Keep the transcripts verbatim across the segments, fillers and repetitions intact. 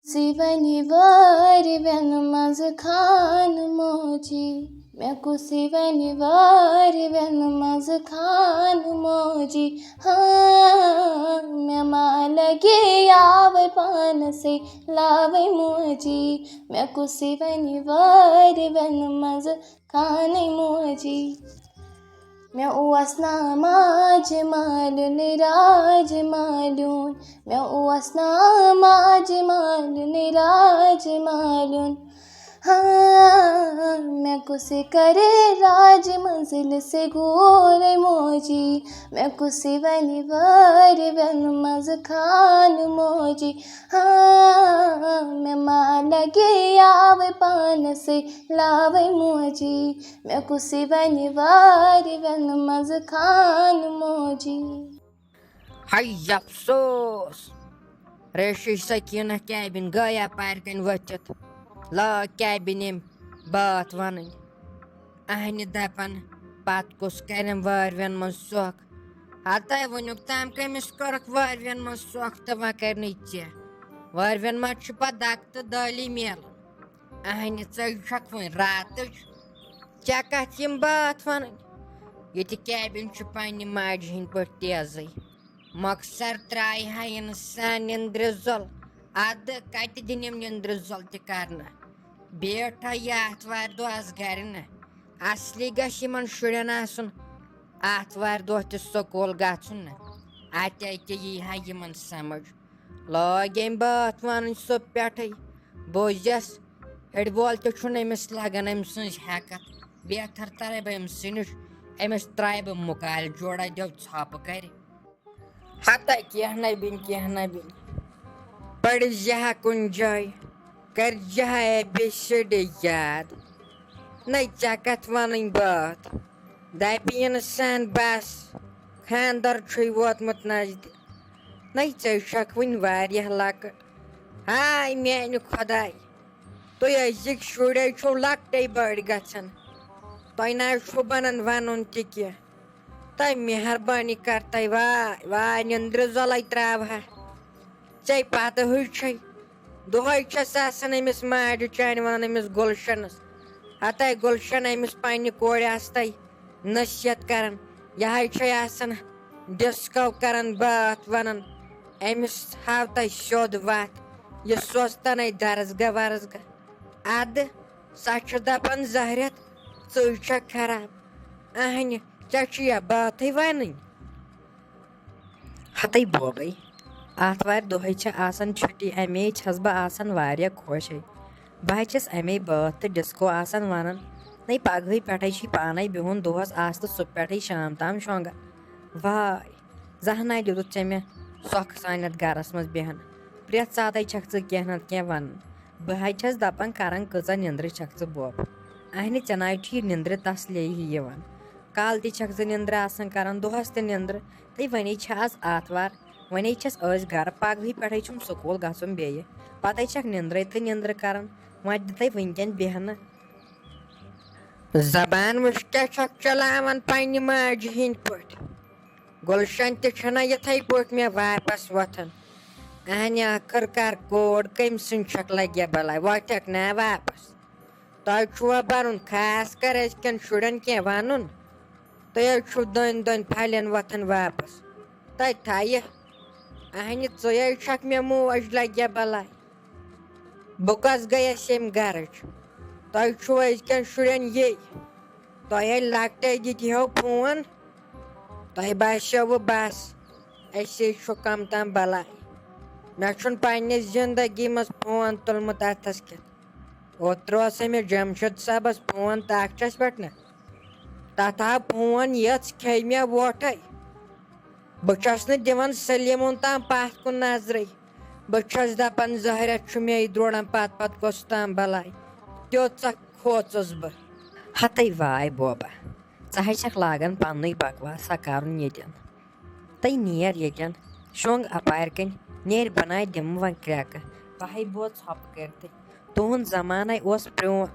کُسٕے وَنہِ وارِ وٮ۪نہٕ منٛزٕ خانہٕ موجی، مےٚ کُسٕے وَنہِ وارِ وٮ۪نہٕ منٛزٕ خانہٕ موجی۔ ہاں، مےٚ ما لَگے یاوَے پانَسٕے لاوَے موجی، مےٚ کُسٕے وَنہِ وارِ وٮ۪نہٕ منٛزٕ خانَے موجی۔ مےٚ اوس ناو ماجہِ مالیُن راجہِ مالیُن، مےٚ اوس ناو ماجہِ مالیُن راجہِ مالیُن۔ ہاں، مےٚ کُسٕے کَرے راجہِ منزلہِ سے گورے موجی، مےٚ کُسٕے وَنہِ وارِ وٮ۪نہٕ منٛزٕ خانہٕ موجی۔ ہاں، مےٚ ما لَگے یاوَے پانَسٕے لاوَے موجی، مےٚ کُسٕے وَنہِ وارِ وٮ۪نہٕ منٛزٕ خانہٕ موجی۔ ہَے افسوس، ریشی سکینہ کیبن گٔے اپارِ کنۍ ؤتھِتھ۔ لٲج کیبن ییٚمۍ بٲتھ وَنٕنۍ۔ اہنہِ دَپان، پتہٕ کُس کَرٮ۪م وارٮ۪ن منٛز سۄکھ؟ ہتے وٕنیُک تام کٔمِس کٔرٕکھ وارٮ۪ن منٛز سۄکھ تہٕ وۄنۍ کَرِ نہٕ ژےٚ۔ وارٮ۪ن منٛز چھُ پتہٕ دَکہٕ تہٕ دٲلی میلان۔ اہنہِ، ژٕے چھَکھ وۄنۍ راتٕچ۔ ژےٚ کَتھ یِم بٲتھ وَنٕنۍ؟ ییٚتہِ کیبن چھُ پننہِ ماجہِ ہٕنٛدۍ پٲٹھۍ تیزٕے۔ مۄخصر ترٛایہِ ہا اِنسان نِندرِ زۄل۔ اَدٕ کَتہِ دِنِم نِندرِ زۄل تہِ کرنہٕ؟ بیٹھ ہا یہِ آتھوارِ دۄہ آز گرِ نہٕ۔ اصلی گژھِ یِمن شُرٮ۪ن آسُن آتھوارِ دۄہ تہِ سکوٗل گژھُن نہٕ۔ اَتہِ اَتہِ یی ہا یِمن سمجھ۔ لٲگۍ أمۍ بٲتھ وَنٕنۍ سُہ پٮ۪ٹھٕے۔ بوٗزِیَس، ہیٚرِ وول تہِ چھُنہٕ أمِس لَگان أمۍ سٕنٛز ہٮ۪کَتھ۔ بہتر تَرے بہٕ أمۍ سٕے نِش، أمِس ترٛایہِ بہٕ مُکالہِ جوڑا دیو ژھۄپہٕ کَرِ۔ ہَتَے کینٛہہ نَے بِنۍ، کینٛہہ نَے بِنۍ۔ پٔرۍ زِ ہا کُنہِ جایہِ، کَرِ زِ ہا اے بی سی ڈی یاد۔ نَے ژےٚ کَتھ وَنٕنۍ بٲتھ؟ دَپہِ اِنسان بَس، خانٛدر چھُے ووتمُت نزدیٖک۔ نَے ژےٚ چھَکھ وٕنہِ واریاہ لۄکٕٹ۔ ہاے میٛانہِ خۄداے، تُہۍ أزِکۍ شُرۍ چھِو لۄکٹے بٔڑۍ گژھان۔ تۄہہِ نہ حظ چھُو بَنان وَنُن تہِ کینٛہہ۔ تۄہہِ مہربٲنی کَر تۄہہِ واے، واے نِندرِ زۄلَے ترٛاوہا۔ ژےٚ پَتہٕ ہٕے چھَے، دۄہَے چھَس آسان أمِس ماجہِ چانہِ وَنان أمِس گُلشَنَس۔ ہَتَے گُلشَن أمِس پنٛنہِ کورِ آسہٕ تَے نصیحت کَران۔ یہِ ہَے چھَے آسان ڈِسکو کَران بٲتھ وَنان۔ أمِس ہاو تَے سیوٚد وَتھ، یہِ سوزتَنے درسگاہ ورسگاہ۔ اَدٕ سۄ چھِ دَپان زہرٮ۪تھ، ژٕے چھَکھ خراب۔ اَہنہِ، ژےٚ چھُ یا بٲتھٕے وَنٕنۍ؟ ہَتَے بوبَے، آتھوارِ دۄہَے چھِ آسان چھُٹی، اَمے چھَس بہٕ آسان واریاہ خۄش ہے۔ بہٕ حظ چھَس اَمے بٲتھ تہٕ ڈِسکو آسان وَنان۔ نَے پَگہٕے پٮ۪ٹھَے چھُے پانَے بِہُن دۄہَس آستہٕ صُبح پٮ۪ٹھَے شام تام شۄنٛگان۔ واے، زانٛہہ نَے دیُتُتھ ژےٚ مےٚ سۄکھ سانٮ۪تھ گَرَس منٛز بیٚہنہٕ۔ پرٛٮ۪تھ ساتَے چھَکھ ژٕ کینٛہہ نَتہٕ کینٛہہ وَنان۔ بہٕ حظ چھَس دَپان، کَران کۭژاہ نِندرٕ چھَکھ ژٕ بوبہٕ؟ اَہنہِ، ژےٚ نَے چھُے یہِ نِندرِ تَسلے ہی یِوان۔ کالہٕ تہِ چھَکھ ژٕ نِندرٕ آسان کَران، دۄہَس تہِ نِندرٕ۔ تہٕ وۄنۍ چھِ آز آتھوار، وۄنۍ چھَس أسۍ گَرٕ، پَگہٕے پٮ۪ٹھَے چھُم سکوٗل گژھُن بیٚیہِ۔ پَتَے چھَکھ نِندرَے تہٕ نِندرٕ کَران، وۄنۍ دِ تَے وٕنۍکٮ۪ن بیٚہنہٕ۔ زبان وٕچھ کیٛاہ چھَکھ چلاوان پنٛنہِ ماجہِ ہِنٛدۍ پٲٹھۍ۔ گُلشَن تہِ چھَنہ یِتھَے پٲٹھۍ مےٚ واپَس وۄتھان۔ اَہنہِ ٲخٕر کار کوٗر کٔمۍ سٕنٛز چھَکھ لَگہِ بَلاے، وۄتھٮ۪کھ نا واپَس؟ تۄہہِ چھُوا بَرُن خاص کر أزکٮ۪ن شُرٮ۪ن کینٛہہ وَنُن؟ تُہۍ حظ چھِو دٔنۍ دٔنۍ پھَلٮ۪ن وۄتھان واپَس۔ تَتہِ تھایہِ۔ اَہنہِ ژٕے حظ چھَکھ مےٚ موج لَگہِ بَلاے۔ بہٕ کۄس گٔیَس ییٚمہِ گَرٕچ؟ تۄہہِ چھُو أزکٮ۪ن شُرٮ۪ن یی۔ تۄہہِ ییٚلہِ لۄکٹے دِتہِ ہو فون، تۄہہِ باسیوٕ بَس، أسے چھُ کَم تام بَلاے۔ مےٚ چھُنہٕ پنٛنہِ زِندگی منٛز فون تُلمُت اَتھَس کٮ۪تھ۔ اوترٕ اوس أمِس جمشید صٲبَس فون طاقچَس پٮ۪ٹھ نہ۔ تَتھ آو فون یٔژ کھے مےٚ ووٹھَے۔ بہٕ چھَس نہٕ دِوان سلیٖمُن تام پَتھ کُن نظرٕے۔ بہٕ چھَس دَپان، زہرٮ۪تھ چھُ مےٚ یہِ دوران پَتہٕ پَتہٕ کۄس تام بَلاے۔ تیوٗت ژاہ کھوژُس بہٕ۔ ہَتَے واے بوبا، ژٕ حظ چھَکھ لاگان پَننُے بکواسا کَرُن ییٚتٮ۪ن۔ تَے نیر ییٚتٮ۪ن، شۄنٛگ اَپارِ کِنۍ، نیر بَناے دِمہٕ وۄنۍ کرٛٮ۪کہٕ۔ بہٕ ہَے بوز ژھۄپہٕ کٔرِتھٕے۔ تُہُنٛد زمانَے اوس پرٛون۔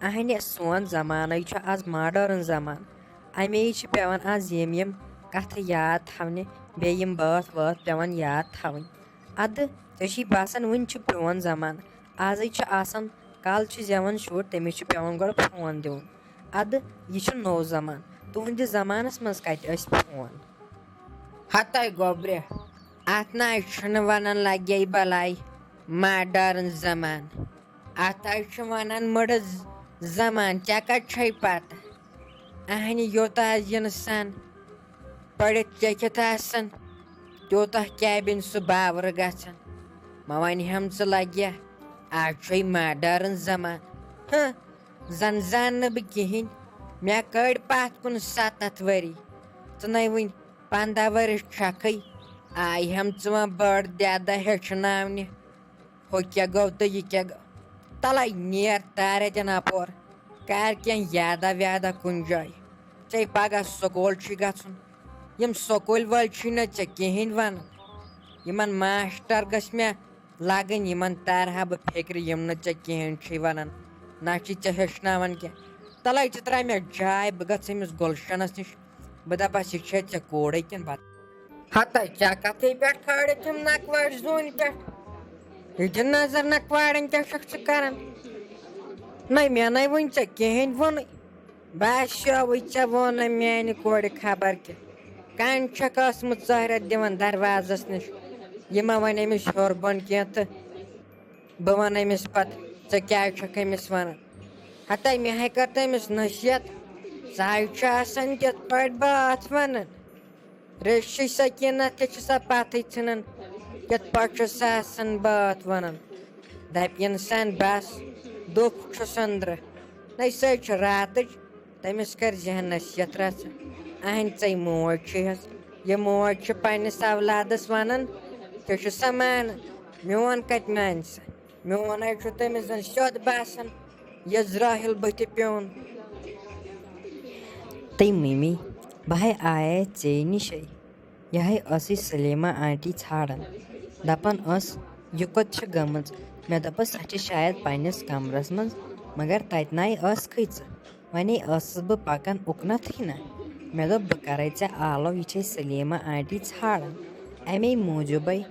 اَہنہِ، سون زمانَے چھُ آز ماڈٲرٕن زمانہٕ۔ اَمے چھِ پٮ۪وان آز یِم یِم کَتھٕ یاد تھاونہِ، بیٚیہِ یِم بٲتھ وٲتھ پٮ۪وان یاد تھاوٕنۍ۔ اَدٕ ژےٚ چھُے باسان وٕنہِ چھُ پرٛون زمانہٕ۔ آزٕے چھُ آسان، کالہٕ چھُ زٮ۪وان شُر، تٔمِس چھُ پٮ۪وان گۄڈٕ فون دیُن۔ اَدٕ یہِ چھُ نوٚو زمانہٕ۔ تُہٕنٛدِس زمانَس منٛز کَتہِ ٲسۍ فون؟ ہَتَے گوٚبرِ، اَتھ نہ حظ چھُنہٕ وَنان لَگے بَلاے ماڈٲرٕن زمانہٕ۔ اَتھ حظ چھِ وَنان مٕڑٕ ز-، زمانہٕ۔ ژےٚ کَتہِ چھَے پَتہ؟ اَہنہِ یوٗتاہ حظ اِنسان پٔرِتھ لیٚکھِتھ آسان، تیوٗتاہ کیٛاہ بَنہِ سُہ باورٕ گژھان۔ مےٚ وَنہِ ہَم ژٕ لَگہِ، آز چھُے ماڈٲرٕن زمانہٕ۔ ہہ، زَن زان نہٕ بہٕ کِہیٖنۍ۔ مےٚ کٔڑۍ پَتھ کُن سَتَتھ ؤری۔ ژٕ نَے وٕنہِ پنٛداہ ؤرِش چھَکھٕے، آیہِ ہَم ژٕ وۄنۍ بٔڑ دٮ۪دٕ ہیٚچھناونہِ۔ ہُہ کیٛاہ گوٚو تہٕ یہِ کیٛاہ گوٚو؟ تَلَے نیر تارے دِن اَپور، کَر کینٛہہ یادہ ویادہ کُنہِ جایہِ۔ ژےٚ پَگاہ سکوٗل چھُے گژھُن۔ یِم سکوٗلۍ وٲلۍ چھِی نہٕ ژےٚ کِہیٖنۍ وَنان۔ یِمَن ماسٹر گٔژھۍ مےٚ لَگٕنۍ، یِمَن تارٕ ہا بہٕ فِکرِ، یِم نہٕ ژےٚ کِہیٖنۍ چھِی وَنان، نہ چھِی ژےٚ ہیٚچھناوان کینٛہہ۔ تَلَے ژٕ ترٛاو مےٚ جاے، بہٕ گژھٕ أمِس گُلشَنَس نِش، بہٕ دَپَس، یہِ چھےٚ ژےٚ کوٗرٕے کِنہٕ بَدل؟ ہَتَے ژےٚ کَتھٕے پٮ۪ٹھ کھٲلِتھ یِم نَکوارِ زوٗنہِ پٮ۪ٹھ۔ یہِ دِ نظر نَکوارٮ۪ن کیٛاہ چھَکھ ژٕ کَران؟ نَے مےٚ نَے وٕنہِ ژےٚ کِہیٖنۍ ووٚنُے۔ باسیووُے ژےٚ ووٚن نہٕ میٛانہِ کورِ خبر کیٛاہ۔ کَنہِ چھَکھ ٲسمٕژ ژٲہرٮ۪تھ دِوان دروازَس نِش۔ یہِ ما وَنہِ أمِس ہیوٚر بۄن کینٛہہ تہٕ بہٕ وَنہٕ أمِس پَتہٕ، ژٕ کیٛازِ چھَکھ أمِس وَنان؟ ہَتَے مےٚ ہے کٔر تٔمِس نصیحت، سُہ ہے چھُ آسان تِتھ پٲٹھۍ باتھ وَنان۔ ریٚشہِ سکیٖنہ تہِ چھِ سۄ پَتھٕے ژھٕنان، کِتھ پٲٹھۍ چھُ سُہ آسان بٲتھ وَنان۔ دَپہِ اِنسان، بَس، دُکھ چھُس أنٛدرٕ۔ نَے سۄے چھِ راتٕچ، تٔمِس کٔرۍ زِہا نصیحت رَژھا۔ اَہَنۍ ژَے موج چھِ ہٮ۪س، یہِ موج چھِ پنٛنِس اولادَس وَنان، ژےٚ چھُ سا مانان؟ میون کَتہِ مانہِ سا؟ میون ہے چھُ تٔمِس زَن سیوٚد باسان، یہِ زرٛاہِل بٕتھِ پیوٚن۔ تٔمۍ مٔمی، بہٕ ہے آیے ژے نِشے۔ یہِ ہے ٲسٕے سلیمہ آنٹی ژھانٛڈان۔ دَپان ٲس، یہِ کوٚت چھِ گٔمٕژ؟ مےٚ دوٚپُس، سۄ چھِ شاید پنٛنِس کمرَس منٛز، مگر تَتہِ نَے ٲسکھٕے ژٕ۔ وَنے ٲسٕس بہٕ پَکان اُکنَتھٕے نہ۔ مےٚ دوٚپ، بہٕ کَرَے ژےٚ آلو، یہِ چھے سلیمہ آنٹی ژھانٛڈان۔ اَمے موٗجوٗبَے۔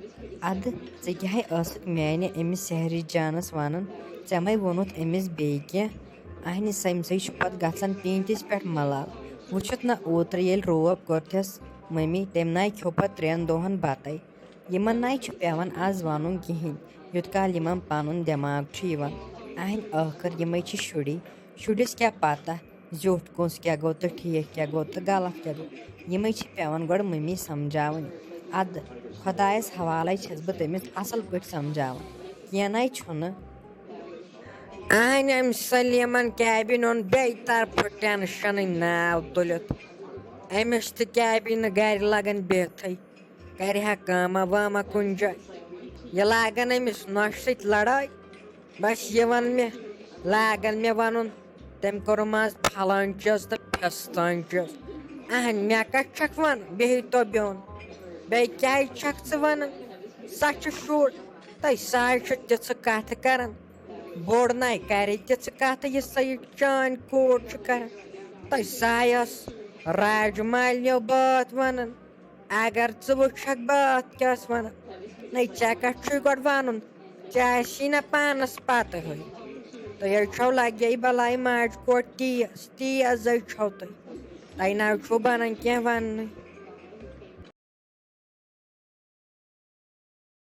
اَدٕ ژٕ کیٛاہ ہے ٲسٕکھ میٛانہِ أمِس سحری جانَس وَنان؟ ژےٚ مَے ووٚنُتھ أمِس بیٚیہِ کینٛہہ؟ اَہنہِ سٔمۍ سٕے چھُ پَتہٕ گژھان پیٖنٛتِس پٮ۪ٹھ مَلال۔ وٕچھُتھ نہ اوترٕ ییٚلہِ روب کوٚرتھَس مٔمی، تٔمۍ نَے کھیوٚو پَتہٕ ترٛٮ۪ن دۄہَن بَتَے۔ یِمَن نَے چھُ پٮ۪وان آز وَنُن کِہیٖنۍ، یوٚت کال یِمَن پَنُن دٮ۪ماغ چھُ یِوان۔ اَہنہِ ٲخٕر یِمَے چھِ شُری، شُرِس کیٛاہ پَتہ زیوٗٹھ کُس کیٛاہ گوٚو تہٕ ٹھیٖک کیٛاہ گوٚو تہٕ غلط کیٛاہ گوٚو۔ یِمَے چھِ پٮ۪وان گۄڈٕ مٔمی سَمجھاوٕنۍ۔ اَدٕ خۄدایَس حوالَے چھَس بہٕ تٔمِس اَصٕل پٲٹھۍ سَمجھاوان۔ کینٛہہ نَے چھُنہٕ۔ اہنہِ أمۍ سلیمن کیبہِ نیوٗن بیٚیہِ طرفہٕ ٹینشنٕے ناو تُلِتھ۔ أمِس تہِ کیبہِ نہٕ گرِ لگان بِہتھٕے، کرِ ہا کٲمہ وٲمہ کُنہِ جایہِ۔ یہِ لاگن أمِس نۄشہِ سۭتۍ لڑٲے۔ بس یہِ وَن مےٚ، لاگن مےٚ وَنُن، تٔمۍ کوٚرُم آز پھلٲنۍ چیٖز تہٕ پھستٲنۍ چیٖز۔ اہن، مےٚ کتہِ چھکھ وَنان، بِہِتھ تو بِہُن۔ بیٚیہِ کیازِ چھکھ ژٕ وَنان؟ سۄ چھِ شُر، تہٕ سۄ چھِ تِژھٕ کتھٕ کران۔ بوٚڑ نَے کَرِ تِژھٕ کَتھٕ، یہِ سا یہِ چٲنۍ کوٗر چھِ کَران۔ تۄہہِ سایَس راج مالنیو بٲتھ وَنان۔ اگر ژٕ وٕچھکھ بٲتھ کیٛاہ ٲس وَنان، نَے ژےٚ کَتھ چھُے گۄڈٕ وَنُن؟ ژےٚ آسی نہ پانَس پَتہٕ ہٕے۔ تُہۍ حظ چھَو لَگے بَلاے ماجہِ کوٹھ تیز، تیز حظ چھَو تُہۍ۔ تۄہہِ نہ حظ چھُو بَنان کینٛہہ وَننُے۔